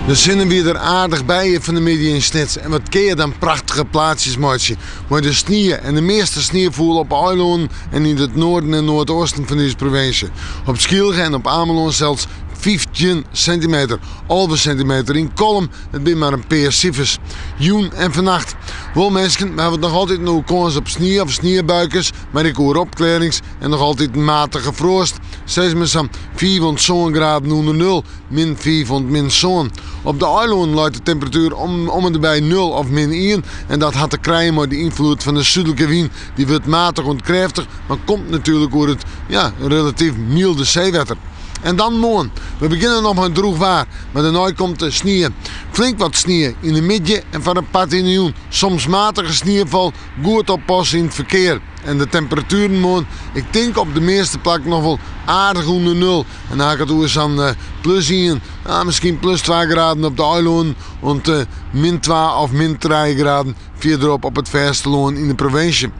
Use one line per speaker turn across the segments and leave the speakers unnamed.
De sinne wie der aardich by fan 'e middei yn Snits en wat kin je dan prachtige plaatsjes meitsje mei de snie en de measte snie foel op 'e eilannen en yn it noarden en noardeasten fan ús provinsje. Op Skylge en op Amelân sels 15 sintimeter, 11 sintimeter yn Kollum, it binne mar in pear sifers. Jûn en fannacht. Wol minsken, we hawwe it noch altyd oer kâns op snie of sniebuikes, mar ek oer opklearrings en noch altyd matige froast. Sis mar sa'n 5 oant 7 graden ûnder nul, min 5 oant min 7. Op de eilannen leit de temperatuer om, om en by 0 of min 1 en dat hat te krijen mei de ynfloed fan de súdlike wyn. Dy wurdt matich oant krêftich, mar komt natuerlik oer it ja, relatyf mylde seewetter. En dan moarn. We begjinne noch mei drûch waar, mar dêrnei komt de snie. Flink wat snie yn de middei en foar in part yn de jûn. Soms matige sniefal, goed oppasse yn it ferkear. En de temperatueren moarn, ik tink op de measte plakken noch wol aardich ûnder nul. En dan ha ik it oer sa'n eh, plus 1, ah, miskien plus 2 graden op de eilannen, oant eh, min 2 of min 3 graden fierderop op it fêstelân yn de provinsje.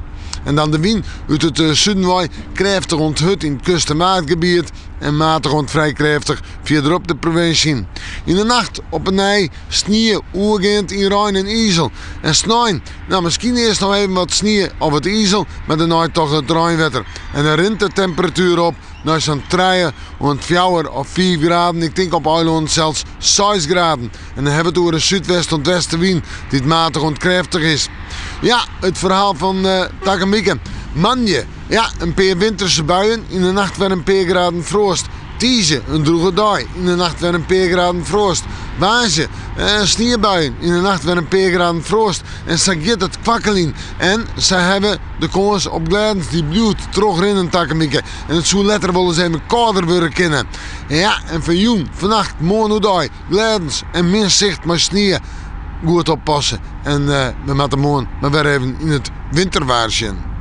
En dan de wyn út it eh, suden wei, krêftich oant hurd yn it kust- en waadgebiet en matich oant frij krêftich fierderop de provinsje yn. Yn de nacht op 'e nij snie oergeand yn rein en izel. En snein, nou miskien earst noch even wat snie of wat izel, mar dêrnei toch it reinwetter. En dan rint de temperatuer op nei sa'n 3 oant 4 of 5 graden. Ik tink op eilannen sels 6 graden. En dan hawwe we it oer in súdwest oant westewyn dy't matich oant krêftich is. Ja, it ferhaal fan uh, takom wike. Moandei, ja, in pear winterse buien, yn de nacht wer in pear graden froast. Tiisdei, in drûge dei, yn de nacht wer in pear graden froast. Woansdei, eh, sniebuien, yn de nacht wer in pear graden froast. En sa giet it kwakkeljen. En se hawwe de kâns op glêdens dy bliuwt trochrinnen takom wike. En it soe letter wolris even kâlder wurde kinne. Ja, en fan jûn, fannacht, moarn oerdei, glêdens en min sicht mei snie. Goed oppasse. En uh, we moatte moarn mar wer even yn it winterwaar sjen.